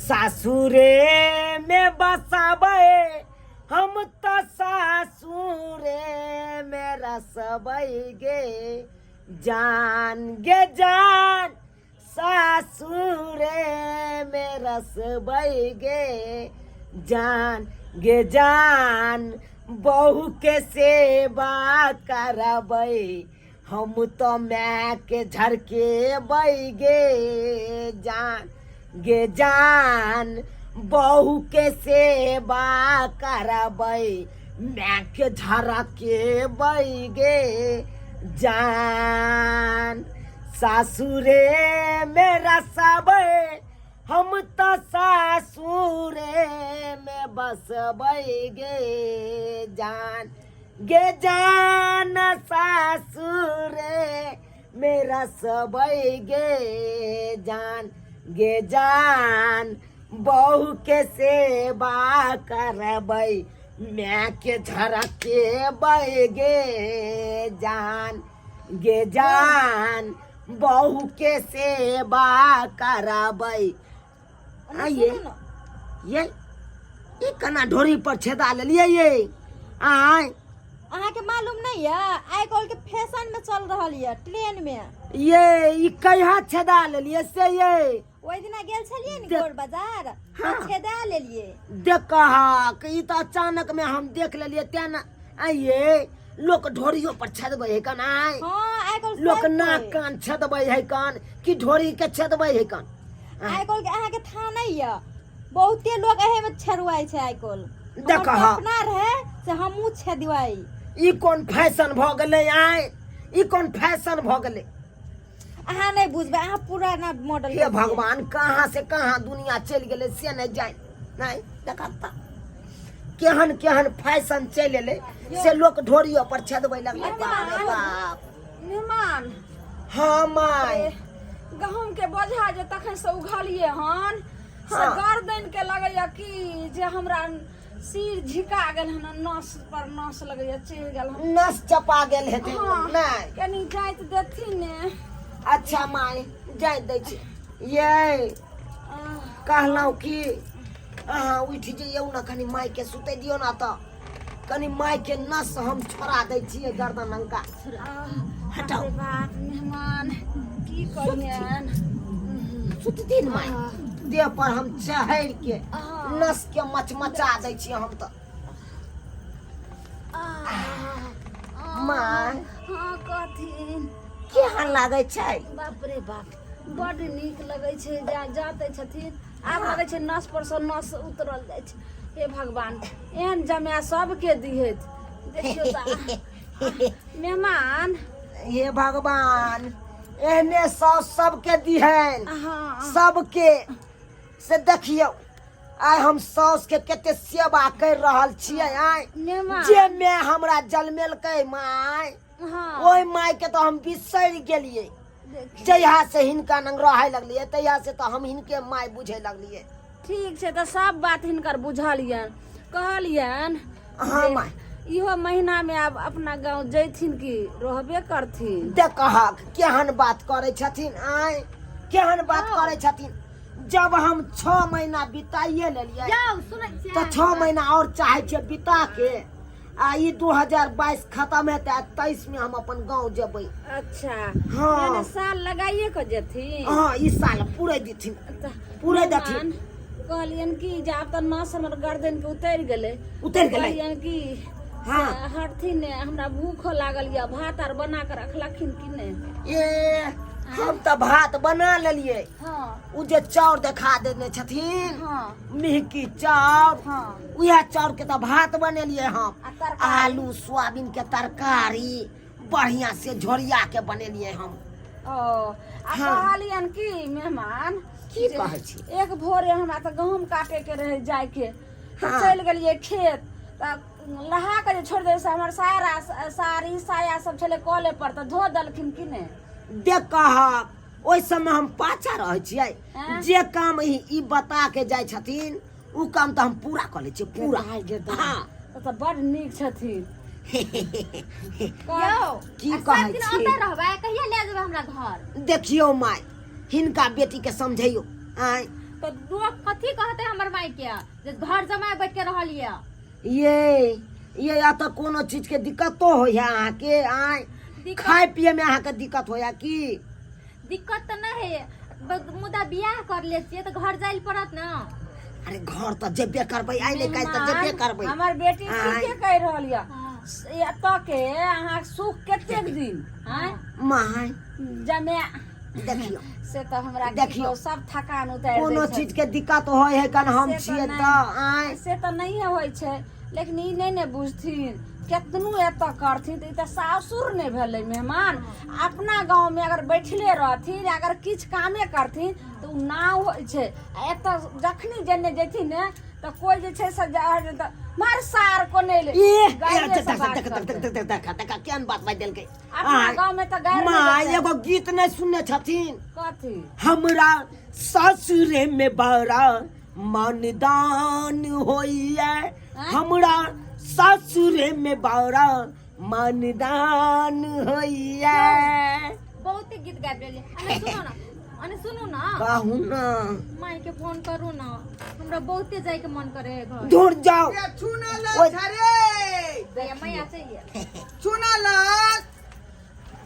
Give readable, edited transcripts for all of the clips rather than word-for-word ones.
सासुरे में बसाबै हम तऽ सासुरे में रसबै गे जान गे जान सासुरे में रसबै गे जान गे जान बहू के सेवा करबै हम तऽ मायके झरकेबै गे जान गे जान बहूके सेवा करबै मायके झरकेबै गे जान सासुरे मेरा सबै हम तऽ सासुरे मे बसबै गे जान गे जान सासुरे मेरा सबै गे जान गे जान बहू के सेवा करबै माय के झरकेबै गे जान गे जान बहू के सेवा करबै आइए ये ई कना ढोरी पर छेदा लेलिए ये आय। अहाँके मालूम नहीं है, आइ काल्हि के फैशन में चल रहल ये, ट्रेन में। ये ई कहिया छेदा लेलिए से ये? ओहि दिना गेल छलिए ने गोर बाजार। हाँ। तऽ छेदा लेलिए। देखहक, ई तऽ अचानक में हम देख लेलिए तें ने। आइए लोक ढोरियो पर छेदबै है कन आय? हाँ, आइ काल्हि लोक सब नाक कोइ। कान छेदबै है कन कि ढोरी के छेदबै है कन? आइ काल्हि के अहाँके था नहीं ये, बहुते लोग एहे में छेड़ुआइ छै आइ काल्हि। देखह। हमर सपना रहे से हमहूँ छेदुआइ। ई कोन फैशन भऽ गेलै आय? ई कोन फैशन भऽ गेलै? अहाँ नहीं बुझबै, अहाँ पुराना मॉडल हे के छियै। भगवान, कहाँ से कहाँ दुनिया चलि गेलै से नहि जानि। नहि देखत तऽ केहन केहन फैशन चलि एलै से लोक ढोरियो पर छेदबै लगलै। बाप रे बाप। मेहमान। हाँ माय। गहूम के बोझा जे तखन से उघलिए हन से गर्दन के लगैया कि जे हमरा सिर झिका गेल हन, नस पर नस लगैया चढ़ि गेल हन। नस चपा गेल हेतै। हाँ। नहि। कनी जाइत देथिन ने। अच्छा माय, जाइत दै छी। ये कहलहुँ कि अहाँ उठि जइयौ ने, कनि मायके सुतै दियौ ने, तऽ कनि मायके नस हम छोड़ा दै छियै गर्दन अंका। हटाओ। बाप रे बाप, मेहमान की कहियन। सुतथिन माय, देह पर हम चढ़ि के नस के मचमचा दै छियै हम तऽ। माय। हाँ, कहथिन। केहन लागै छै? बाप रे बाप, बड्ड नीक लगै छै। जा जाते छथिन आब लगै छै नस पर सँ नस उतरल जाइ छै। हे भगवान, एहन जमाय सबके दिहैत। देखियौ तऽ मेहमान। हे भगवान, एहने साउस सबके दिहैन। हाँ। सबके। से देखियौ, आइ हम साउस के कते सेवा कर रहल छियै आइ। मेहमान। जे माय हमरा जन्मेलकै माय, ओहि माय के तऽ हम बिसरि गेलियै। जहिया से हिनका नंग रहै लगलियै तहिया से तऽ हम हिनके माय बुझै लगलियै। ठीक छै, तऽ सब बात हिनकर बुझलियनि, कहलियनि हाँ जे माय। इहो महीना में आब अपना गांव जैथिन कि रहबे करथिन? देखहक केहन बात करै छथिन आय, केहन बात करै छथिन। जब हम 6 महीना बिताइए लेलियै जाउ, सुनै छियै? तऽ 6 महीना और चाहै छियै बिता के, आ ई 2022 खत्म हेतै आ 23 में हम अपन गाँव जेबै। अच्छा। हाँ। यानी साल लगाइए के जेथिन? हाँ, ई साल पूरे देथिन। तऽ पूरे देथिन। मेहमान, कहलियनि कि जे आब तऽ नस हमर गर्दन के उतरि गेलै। उतरि गेलै? कहलियनि कि हाँ। से हटथिन ने, हमरा भूखो लागल यऽ, भात आर बना के रखलखिन कि नहि? ए, हम तऽ भात बना लेलियै। हाँ। उ जे चाउर देखा देने छथिन, हाँ। मिहकी चाउर, हाँ। उएह चाउर के तऽ भात बनेलियै हम। आ तरकारी? आलू सोयाबीन के तरकारी बढ़िया से झोरिया के बनेलियै हम। ओ आ हाँ। कहलियनि कि मेहमान की जे कहै छी? एक भोरे हमरा तऽ गहूँम काटे के रहै जायके, तऽ हाँ। चलि गेलियै खेत, तऽ नहा के जे छोड़ि देलियै से हमर सारा साड़ी साया सब छलै कले पर, तऽ धो देलखिन कि नहि? देखहक, ओहि समय हम पाछा रहै छियै। आँय? जे काम ई बता के जाइ छथिन उ काम तऽ हम पूरा कऽ लै छियै पूरा। दाइ गे दाइ। हाँ। तऽ बड्ड नीक छथिन। यौ, की आ कहै सब दिन छी? ओतऽ रहबै, कहिया लए जेबै हमरा घर? देखियौ माय, हिनका बेटी के समझैयौ आँय, तऽ लोग कथी कहतै हमर माय के जे घर जमाय बैठ के रहल ये ये या तऽ कोनो चीज के दिक्कतो होइ है अहाँके आय दिक्कत खाय पिए में अहाँके दिक्कत होया की दिक्कत तऽ नहि है मुदा बियाह कर ले छियै तऽ घर जाय लए पड़त ने अरे घर तऽ जेबे करबै आइ नहि काल्हि तऽ जेबे करबै हमर बेटी आँय। ठीके कहि रहल यऽ हाँ। एतऽ के अहाँ सुख कतेक दिन आँय माय जमे देखियौ से तऽ हमरा की देखियौ। कहू, सब थकान उतारि कोनो दै छै। चीज के दिक्कत होइ है कन हम से तऽ छियै नहि। तऽ आय से तऽ नहिए होइ छै लेकिन ई नहि ने बुझथिन केतनो एतऽ करथिन तऽ ई तऽ सासुर नहि भेलै मेहमान अपना गाँवमे अगर बैठले रहथिन अगर किछु कामे करथिन तऽ ओ नाव होइ छै आ एतऽ जखनी जेने जेथिन ने तऽ कोइ जे छै से तऽ मार सार को नहि ले ए गायरे देख से देख बात देख देख करतै। देख देख देख देख केहन बात बाजि देलकै अपना आय, गाँवमे तऽ गारि नहि माय देतै। एगो गीत नहि सुनने छथिन कथी हमरा सासुरे में बड़ा मानदान होइए हमरा सासुरे में बड़ा मानदान होइए बहुते गीत गाबि रहलियै अने सुनू ने अने सुनू ने कहू ना माय के फोन करू ने हमरा बहुते जाय के मन करे है घर दूर जाओ रे चुना ओए। लाल रे भैया मैया चाहिए चुना लाल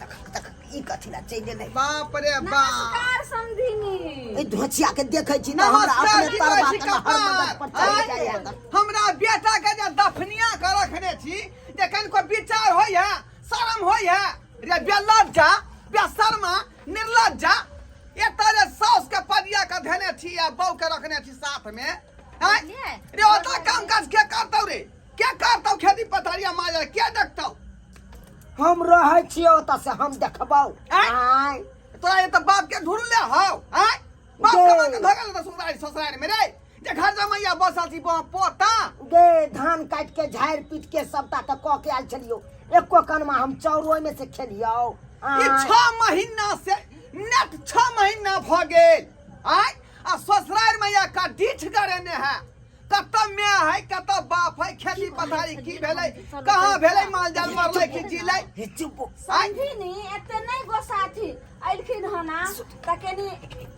देख देख ई कथी ला चलि गेलै बाप रे बाप नमस्कार समधिनी एहि धोचिया के देखै छी ना हमरा नमस्कार अपने की तरवा कहै छी के हर मदद पर कपार चलि जाइए आँय? तऽ हमरा बेटा के जे दफनिया के रखने छी जे कनिको विचार होइ है शरम होइ है रे बेलज्जा बेशर्मा निर्लज्जा एतऽ जे साउस के पदिया के धेने छी आ बहू के रखने छी साथ में आँय? बुझलियै? रे ओतऽ काम काज के करतौ रे के करतौ खेती पथारिया माजर के देखतौ हम रहै छियै ओतऽ से हम देखबौ आँय? आँय तोरा ये तऽ बाप के ढूंढले हौ आँय बाप गे। कमा के धगल तऽ ससुरारि ससुरारि में रे जे घर जमैया बसल छी पोता गे धान काटि के झाड़ि पीट के सबटा के कऽ के आयल छलियौ एको कनमा हम चाउर ओहिमे से खेलियौ ई आँय। 6 महीना से नेट 6 महीना भऽ गेल आँय आ ससुरारि मैया का डीठ गड़ेने है कतऽ माय है कतऽ बाप है खेती पथारी की भेलै कहाँ भेलै माल जाल मरलै कि जीलै हे चुप समधिनी एते नहि गोसाथी अयलखिन हन आ, तऽ कनी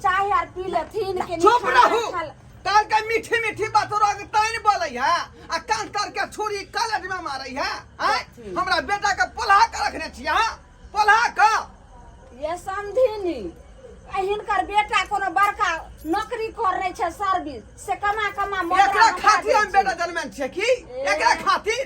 चाय आर पी लेथिन कनी चुप खाना रहू खा ले- काल के मीठी मीठी बात रोग तैन बोलै है आ कान तर के छुरी कलट में मारै है आँय हमरा बेटा के पोल्हा के रखने छी अहाँ पोल्हा के ये समधिनी आ हिनकर बेटा कोनो बड़का नौकरी कर छै सर्विस से कमा कमा मोदरा एकरा हमरा खातिर दै हम छै। बेटा जनमेल छियै की एकरा खातिर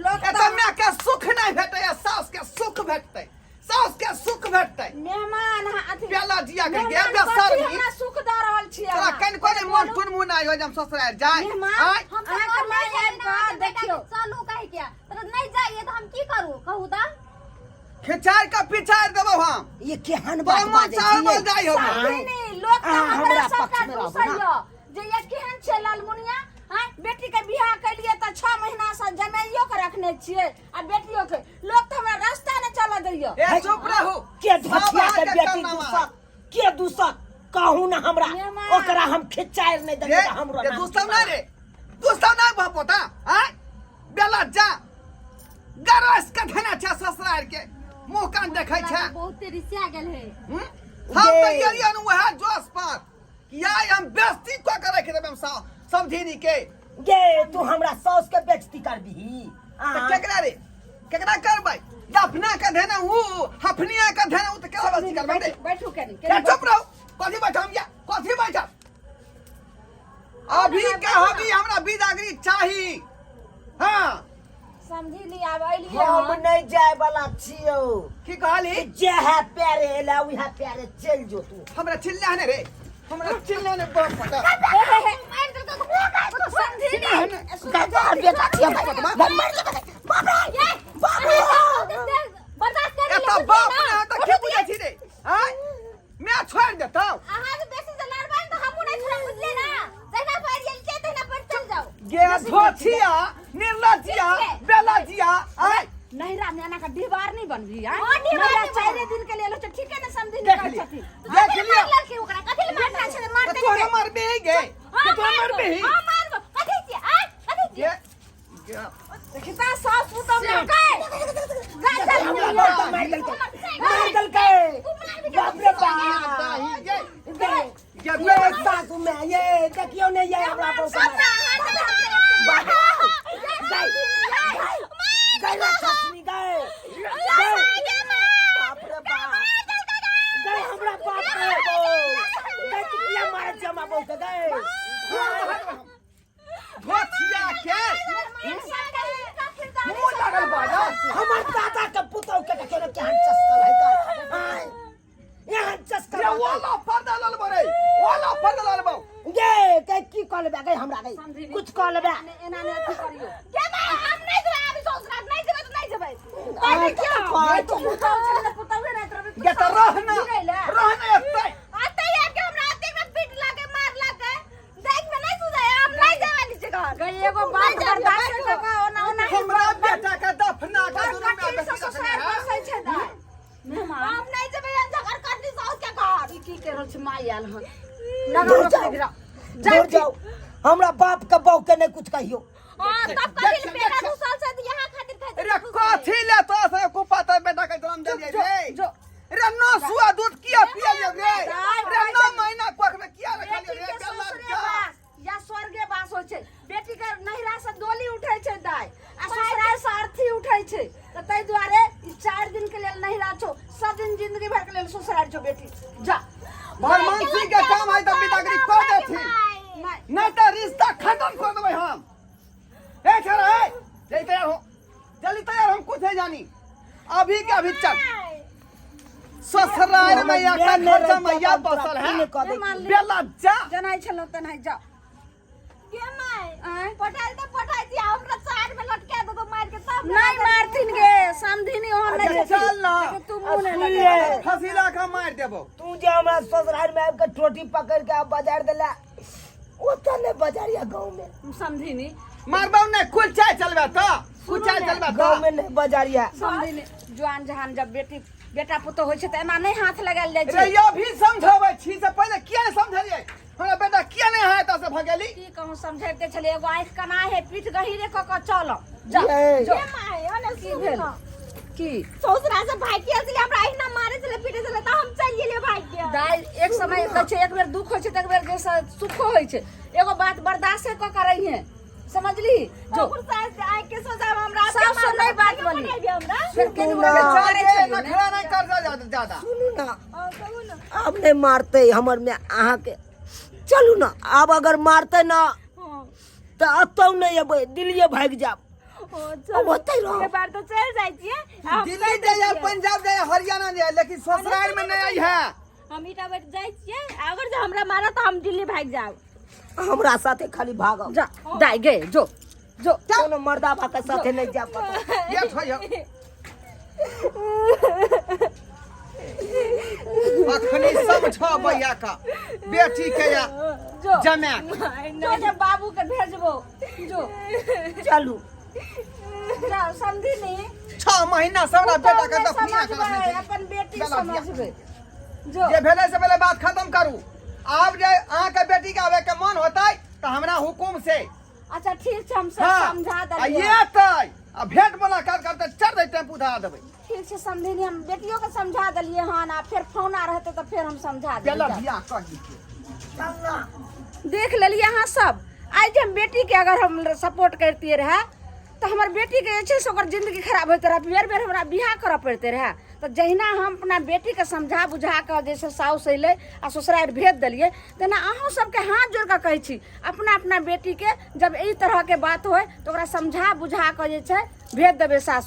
लोक एतऽ तऽ माय के सुख नहि भेटै आ सास के सुख भेटतै सास के सुख भेटतै मेहमान अहाँ अथी बेला जिया के गे मेहमान बेसर कथी हमरा सुख दऽ रहल छी तोरा अहाँ? कनिको नहि मन टुनमुनाइ हो जे हम ससुरारि जाय मेहमान, आँय? हम तऽ अहाँके कहलियै माय छलै आबि ने कऽ अहाँके बेटाके देखियौ। चलू कहि के तऽ नहि जाइए तऽ हम की करू कहू तऽ खिचारि के पिचारि देबौ हम ये केहन तोरा बात मन बाजै चावल छियै जाइ हो आँय? नहीं लोक तऽ अहाँ हमरा हमरा सबटा पक्षमे रहू दूसैय ना। जे ये केहन छै लालमुनिया आँय बेटी के बियाह केलिए तऽ 6 महीना से जमाइयो के रखने छियै आ बेटियो के लोक तऽ हमरा रास्ता नहि चलऽ दैय ए चुप रहू के धोचिया सब के अहाँके बेटी करनामा दूसक के दूसक कहू ना हमरा मेहमान। ओकरा हम खिचारि नहि देबै रे तऽ हमरो रे नाम दूसब नहि रे दूसब नहि भऽ पोता आँय बेला जा गरस के धेने छै ससुरारि के मुँह कान देखै छै बहुते रिसिया गेल है हम्म? हम गे। तऽ गेलियन उएह जोश पर कि आइ हम बेइज्जती कऽ के राखि देबै हम समधिनी के गे तू हमरा साउस के बेइज्जती करबिही तऽ आँय? केकरा रे केकरा करबै दफना के धेने ऊ हफनिया के धेने ऊ तऽ केकरा बेइज्जती करबै रे बैठू कनी ए, चुप रहू कथी बैठम या कथी बैठम अभी के अभी हमरा बिदागरी चाही हाँ समझी ली आब अलियै हम हन। नहि जाय वाला छियौ की कहली जेहे प्यारे एला उहे प्यारे चलि जो तू हमरा चिल्ला ने रे हमरा चिल्ला ने बाप पता मारि देलकै समझी ली गद्दार बेटा छियै मर जेबै बाप रे बाप रे बर्दाश्त कर एतऽ बाप ने तऽ के बुझै छी रे आँय मैं छोड़ि देतौ अहाँ जे बेसी से लड़बै ने तऽ हमहूँ नहि छोड़ब बुझलियै ना जहिना पड़ि गेल छियै तहिना पड़ि चलि जाउ गे धोछिया निर्लज्जिया बेलज्जिया आँय नहिरा में एना के डिहबार नहीं बनबी आँय हाँ, डिहबार नहिरा नहि चारिे दिन के लेल छै ठीके ने समझी देख कहै लिअ छथिन देख कथी लए लिअ मारलकै ओकरा कथी लए बेटा मारलकै छै तऽ मारतै तोरा ने मारबे गे हाँ, तोरा मारबो, मारबे हाँ, मारबो। कथी छियै आँय कथी गे छियै गे देखी तऽ सास पुतहु में गाय गाय चल हमरा बाप तऽ मारि देलकै मारि देलकै बाप रे बाप गे गे ये ये सासू में ये देखियो ने ये हमरा पर गई गई राक्षसनी गई गई बाप रे बाप गई हमरा बाप रे गई तू किया मारे छी हमरा बहू के गई धोथिया के मुंह लागल बाजा हमर दादा के पुतौ के देखियो ने केहन चस्कल है गई आय यहाँ चस्कल रे ओला पर्दा ललबो रे ओला पर्दा ललबो गे के की कह लेबे गई हमरा गई कुछ कह लेबे एना ने अथी करियो गे माय हम नहीं जेबै अभी ससुराल नहीं जेबै तऽ नहीं जेबै आ, ये तो पुतौ छलै पुतौए नहि तरबे गे त रहना रहना एतै आते ही आके हमरा आते में पीट लागे मार लागे देख में नहीं सुझाए हम नहीं जेबै नीचे घर गई एगो बात बर्दाश्त कऽ कऽ ओना ओना हमरा बेटा के दफना के बड़ दुनू माय कठिन बेटी से रखने ससुराल है बसै छै दाइ मेहमान हम नहीं जेबै यहाँ झगड़ करनी साउस के घर ई की कर रहल छै माय आयल हन दूर नगर जाओ रोकने गिरा दूर जाओ हमरा बाप के बहू के नहीं कुछ कहियो हां तब कभी बेटा घुसल छै तऽ यहाँ खातिर खातिर रे कथी ले तो से कुपा बेटा के जन्म देलियै रे जो रे नौ सुआ दूध किया पियलियै रे दाइ, रे नौ महीना कोख में किया बेटी रखलियै रे के बेला ससुरे जा बास या स्वर्गे बास होइ छै बेटी के नैहरा से डोली उठै छै दाइ आ ससुराल से अर्थी उठै छै तऽ ताहि दुआरे ई चारि दिन के लेल नैहरा छौ सब दिन जिंदगी भर के लेल ससुराल छौ बेटी जा भगवान सिंह के काम है तऽ बिदागरी कर देथिन नहि नहीं तऽ रिश्ता खत्म कर देबै हम ए छोरा ए जल्दी तैयार हो जल्दी तैयार हम कुछ नहीं जानी अभी के अभी चल ससुराल में या का खर्चा मैया बसल है बेला जा जनाइ छलहुँ तेनाहि जाओ के my आँय? पटाइल तऽ पटाइ छी हमरा चार में लटका दो तो मार के तब नहीं मारथिन गे समधिनी ओहन नहीं अच्छा, चल ना। लेकिन तू मुंह नहीं सुन लगा ले। फसीला का मार देबो तू जे हमरा ससुराल में आबि के टोटी पकड़ के बाजार देला ओतऽ नहि बजारिया गाँव में समधिनी मारबो नहीं कुल चाय चलबे तो कुल चाय चलबे गाँव तो में नहीं बजारिया समधिनी जुआन जहान जब बेटी बेटा पुतोह होइ छै तऽ एना नहि हाथ लगायल जाइ रे छै यो भी समझाबै छी से पहिले किया नहीं समझलियै हमरा बेटा किया नहीं है से भगेली की कहूँ समझाइते छलियै एगो आँखि कना है पीठ गहीरे कऽ कऽ चल जा ये। जो के my ओने की भेल की ससुरा से भागि गेल छलै हमरा अहिना मारे छलै पीटे छलै तऽ हम चलि गेलियै भागि के दाइ एक समय कहै छै एक बेर दुख होइ छै तऽ एक बेर जे सुखो होइ छै एगो बात बर्दाश्ते कऽ कऽ रहिहे समझली जो ओकर सास से आँखि के सोझा हमरा सास से नहि बात बोली। हमरा फेर के सुनू ना। मारे छलियै ने। नखरा नहीं कर ज्यादा ज्यादा सुनू ना हां कहू ना आब नहि मारतै हमर माय अहाँके चलू ना आब अगर मारतै ना हां तऽ एतौ नहि एबै दिल्लीए भागि जायब ओ अब ओतै रहब एक बार तो चल जाइ छियै आ हम दिल्ली कहि दै जाइए छियै। पंजाब जाइए हरियाणा जाइए लेकिन ससुराल में नहीं आई है हम ईटा बैठ जाइ छियै अगर जे हमरा मारत तऽ हम दिल्ली भागि जायब हमरा साथे खाली भागब जा दाइ गे जो जो कोनो मर्दाबा के साथे नहि जायब कतौ ये छोड़ियो अखनी समझो भैया का बेटी के या जो जमा जो जे बाबू के भेजबो जो चलू जाओ समझी नी 6 महीना से हमरा बेटा के पुतोह दफनिया नहि के रखने समझबै छै अपन बेटी चलो, समझबै जो जे भेलै से पहिले बात खत्म करू आब जे अहाँके बेटी के आबे के मन होतै तऽ हमरा हुकुम से अच्छा ठीक छै हम सब हाँ समझा आ देलियै ये तै आ भेंट मुलाकात करते चढ़ दे टेम्पू धरा देबै ठीक छै समझिनी हम बेटियो के समझा देलियै हन आ फेर फोन आ रहतै तऽ फेर हम समझा गेला देबै बियाह कही के चल ना देख लेलियै अहाँ सब आइ जे हम बेटीके अगर हम सपोर्ट करतियै रहए तऽ हमर बेटीके जे छै से ओकर जिन्दगी खराब होइत रहए बेर बेर हमरा बियाह करऽ पड़िते रहए तऽ जहिना हम अपना बेटीके समझा बुझा कऽ जे छै साउस अयलै आ ससुरारि भेज देलियै तेना अहूँ सबके हाथ जोड़ि कऽ कहै छी अपना अपना बेटीके जब एहि तरहके बात होइ तऽ ओकरा समझा बुझा कऽ जे छै भेज देबै सासु।